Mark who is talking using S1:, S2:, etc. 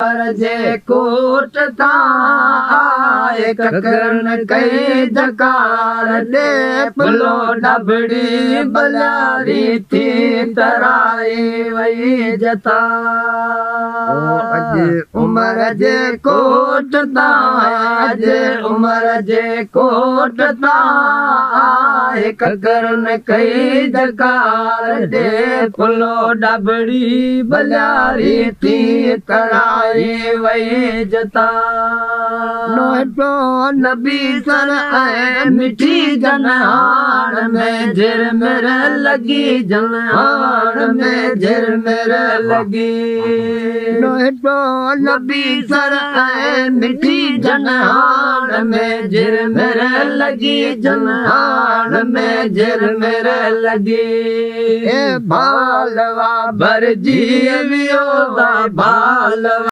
S1: जे कोट तां ककरन कई जकार ॾे पुलो डबड़ी बलारी थी तराई वई जता। अॼु उमर जे कोट तां, अॼु उमर जे कोट तां ककरन कई जकार ॾे पुलो डबड़ी बलारी थी तराई वई जता। नोटो नबी सर ऐं मिठी जनहाण में झिरमिर लॻी, जनहाण में झिरमिर लॻी। नोटो नबी सर ऐं मिठी जनहाण में झिरमिर लॻी, जनहाण में झिरमिर लॻी। ए भालवा भरिजी वियो, भालवा।